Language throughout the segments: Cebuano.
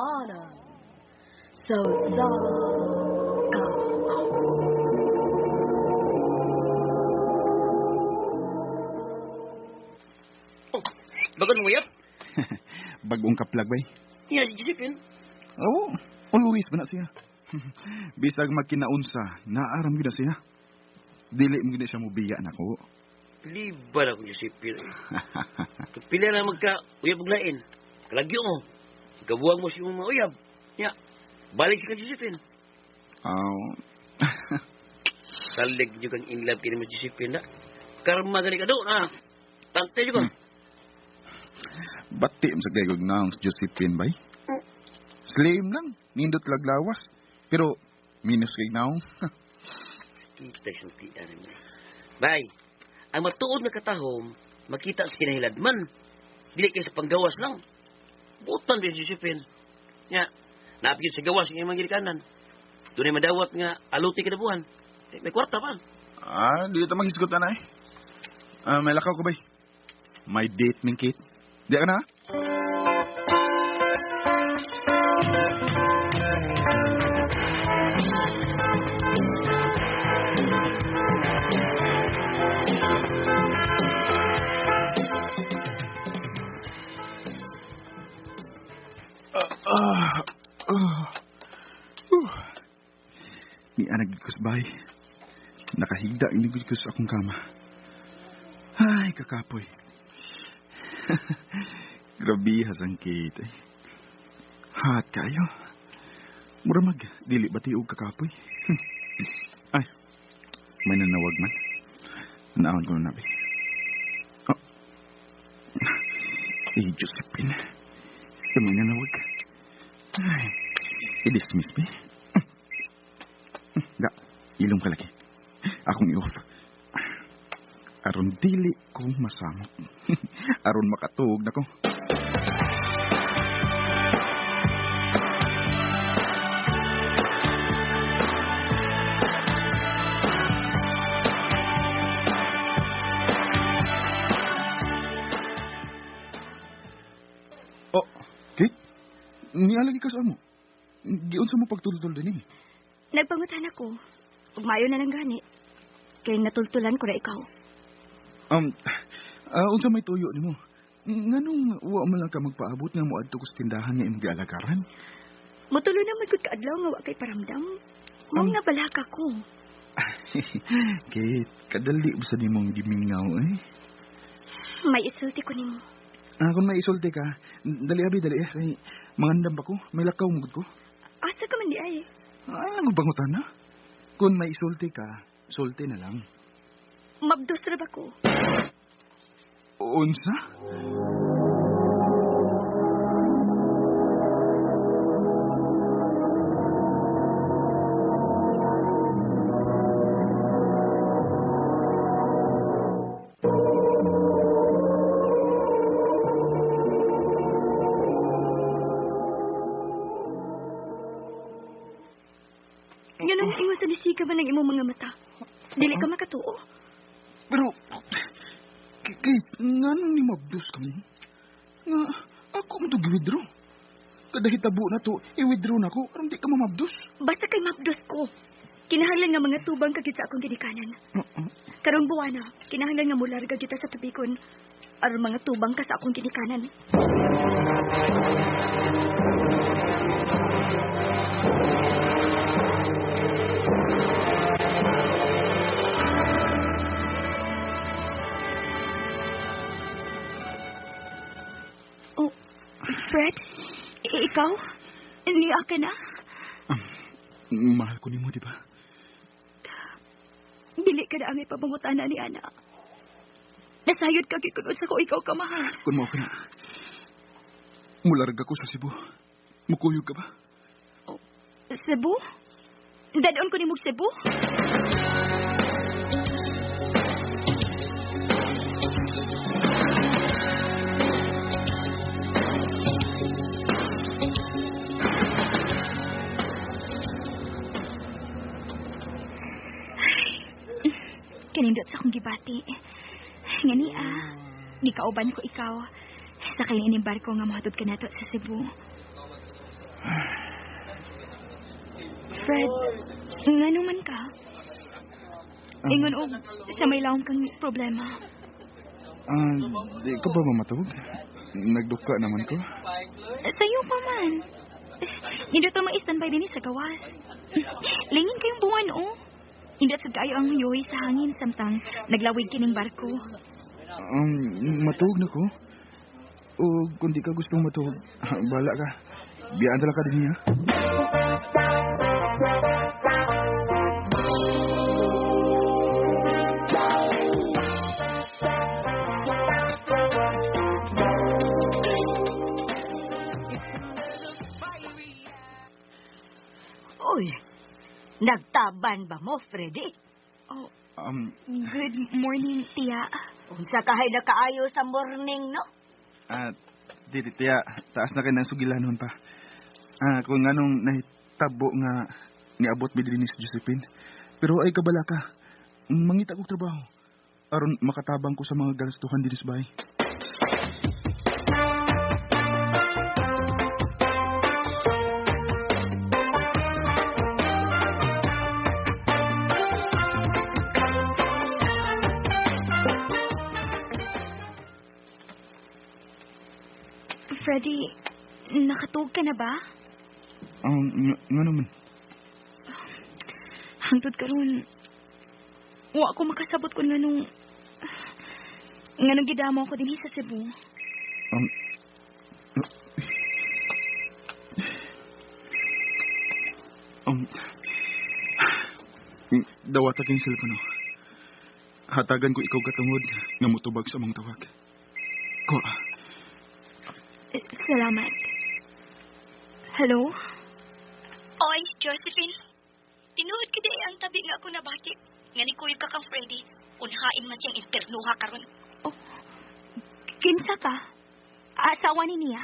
Tugnanan sa usa ka Oh, bagon mo uyab? Bagong kaplag bay. Iya si Josephine. Oo, always ba na siya? Bisag magkinaunsa, naaram gyud na siya. Dili mo gyud na siya mubiya nako. Liba na ko Josephine. Pila na magka uyab og lain. Kalagyo mo. Kabuwang mo si imong mga uyab. Ya. Balik si ka Josephine. Aw. Salig nyo kang in love kini mo Josephine na. Karma gani ka do na. Tante nyo ka. Bati mo sa kay naong si Josephine bay. Slim lang, nindot laglawas. Pero minus kay naong. Kita sultian mo. Bay, ang matuod nga katahom, makita sa kinahiladman. Dili kay sa panggawas lang. Butan ba si Josephine? Nga, napigil sa gawas ng imong ginikanan. Doon ay madawat nga aluti kinabuhan. Eh, may kwarta pa. Ah, di ta maghisgot na eh. Ah, may lakaw ko bay. May date ning Kate. Di ka na? Ah, ah, uh. Ni anag ko sa bahay. Nakahigda inigod ko sa akong kama. Ay, kakapoy. Grabe hasang Kate. Eh. Hat kayo. Mura mag, dili ba tiog kakapoy? Ay, may nanawag man. Naon ko na nabi. Oh. Eh, Josephine. Siya may nanawag. Ay, i-dismiss me. Da, ilong kalaki. Akong i-off. Aron dili ko masamot. Aron makatuog na ko. Oh, Kate? Nialagi ka sa amo. Giunsa mo pagtultol din eh. Nagpangutan ako. Ug maayo na lang gani. Kay natultulan ko na ikaw. Unsa may tuyo nimo? Nganong wa man lang ka magpaabot nga moadto ko sa tindahan nga imong gialagaran? Mutulo na man gud kaadlaw nga wa kay paramdam. Mao na balaka ko. Kate, kadali ba sa nimong gimingaw eh? May isulti ko nimo. Ah, kung may isulti ka, dali abi, dali eh. Kay mangandam pa ko, may lakaw mo gud ko. Asa ka man di ay? Ay, ang bangutan na. Kung may isulti ka, sulti na lang. Mabdos ra ba ko? Unsa? Nganong ingon sa nisika man ang imong mga mata? Dili ka makatuo. Pero, Kate, nganong ni mabdos kami? Nga, ako mo to gi-withdraw. Kada hitabo na to, i-withdraw na ko, aron di ka mamabdos. Basta kay mabdos ko. Kinahanglan nga mga tubang kagit sa akong ginikanan. Karong buwana, kinahanglan nga mularga kita sa tubikon. Aron mga tubang ka sa akong ginikanan. Oh, Fred? Ikaw? Niya ka na? Mahal ko nimo, di ba? Dili ka na ang ipabangutana ni Ana. Nasayod ka gid kun unsa ko ikaw ka mahal. Kung mao ka na, mularga ko sa Cebu. Mukuyog ka ba? Oh, Cebu? Dadon ko nimog Cebu? Kanindot sa akong gibati. Nga ni ah, gikauban ko ikaw. Sa kay ining barko nga mohatod ka nato sa Cebu. Fred, ngano man ka? Ingon og sa may lawom kang problema. Ah, di ka ba mamatog? Nagduka naman ko. Sayo pa man. Hindi to ma-standby din sa gawas. Lingin kayong buwan, oh. Hindi sa kayo ang yoy sa hangin samtang naglawig kining barko. Matug na ko. O kung di ka gustong matug, bahala ka. Biyaan talaga ka din niya. Uy, nagtaban ba mo, Freddy? Oh, good morning, tiya. Unsa kahay na kaayo sa morning, no? Di, tiya, taas na kayo ng sugilanon pa. Kung anong nahitabo nga niabot mi dinhi si Josephine. Pero ay kabala ka, mangita kog trabaho. Aron makatabang ko sa mga galastuhan dinhi sa bahay. Freddy, nakatug ka na ba? Nga naman. Hangtod karon, wa ko makasabot kung nganong gidamo ako dinhi sa Cebu. Dawata kayong cellphone. Hatagan ko ikaw katungod nga motubag sa among tawag. Ko. Salamat. Hello? Oy, Josephine. Tinuod ka di ang tabi nga ako nabati. Nga ni kuya ka kang Freddy. Unhain man siyang internuha karon. Oh, kinsa ka? Asawa ni niya?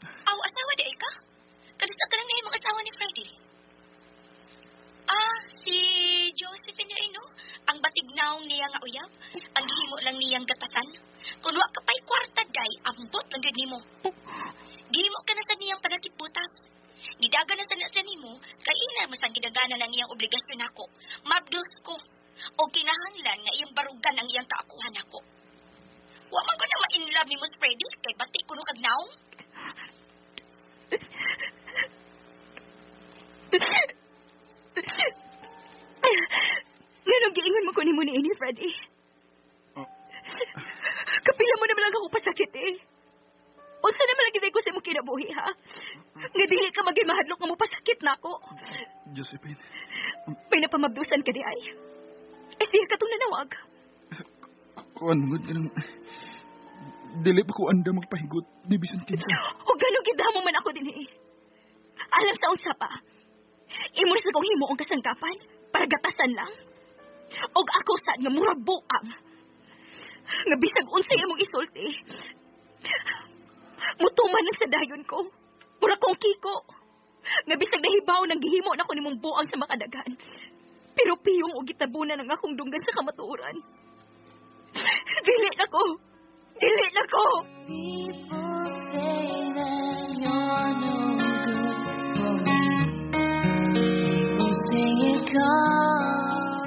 Aw, asawa di ay ka? Kanus-a ka lang na imong asawa ni Freddy? Ah, si Josephine ay no? Ang batignaong niya nga uyab. Ang gihimo lang niyang gatasan. Kung wa ka pa'y kwarta day, ambot lang gyud nimo. Gihimo ka na sa niyang pagakitbutas. Gidagan na sa na sa nimo, kay ina mas ang gidagana na niyang obligasyon nako. Mabdos ko. O kinahanglan nga iyang barugan ang iyang kaakuhan nako. Wa man ko na ma-inlove ni Mos Freddy, kay bati kuno kag naong. Nganong giingon mo ko nimo ni ini, Freddy? Oh. Kapila mo naman lang ako pasakit eh. Unsa naman lang gid ko sa imong kinabuhi, ha? Nga dili ka maging mahadlok nga mopasakit nako. Josephine. May napamabdusan ka di ay. Eh siya ka tong nanawag. Kuan gud kanang dili pa ko anda magpahigot ni bisan kinsa. O ganong gidamo man ako dinhi. Alam sa unsa pa. Imo sa kong himuong kasangkapan para gatasan lang. Og ako sad nga murag buang. Nga bisag unsay imong isulti. Mutuman lang sa dayon ko. Mura kong kiko. Nga bisag nahibaw nang gihimo na ko nimong buang sa makadagan. Pero piyong og gitabunan ang akong dunggan sa kamatuoran. Dili na ko. Dili na ko. People say that you're no good for me. People say it constantly.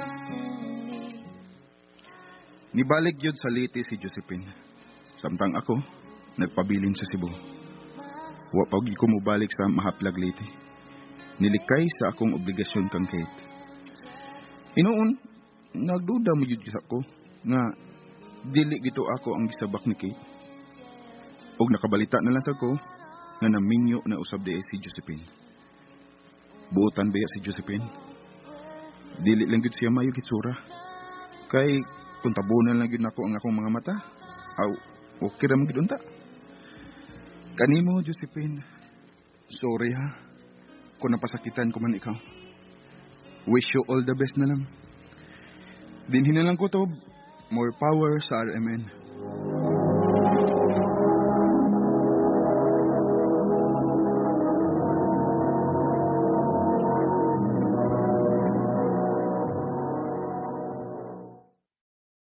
Nibalik yun sa Leyte si Josephine. Samtang ako, nagpabilin sa Cebu. Wa pa gyud ko mobalik sa mahaplag Leyte. Nilikay sa akong obligasyon kang Kate. Hinuon, nagduda mo gyud sa ko nga dili gito ako ang gisabak ni Kate. Og nakabalita na lang sa ko nga naminyo na usab di si Josephine. Buotan ba si Josephine? Dili lang gyud siya mayo gitsura. Kay kung tabunan lang gyud nako ang akong mga mata, aw okay ra man gyud unta. Kanimo Josephine, sorry ha kung napasakitan ko man ikaw. Wish you all the best na lang. Dinhin na lang ko to, more power sa RMN.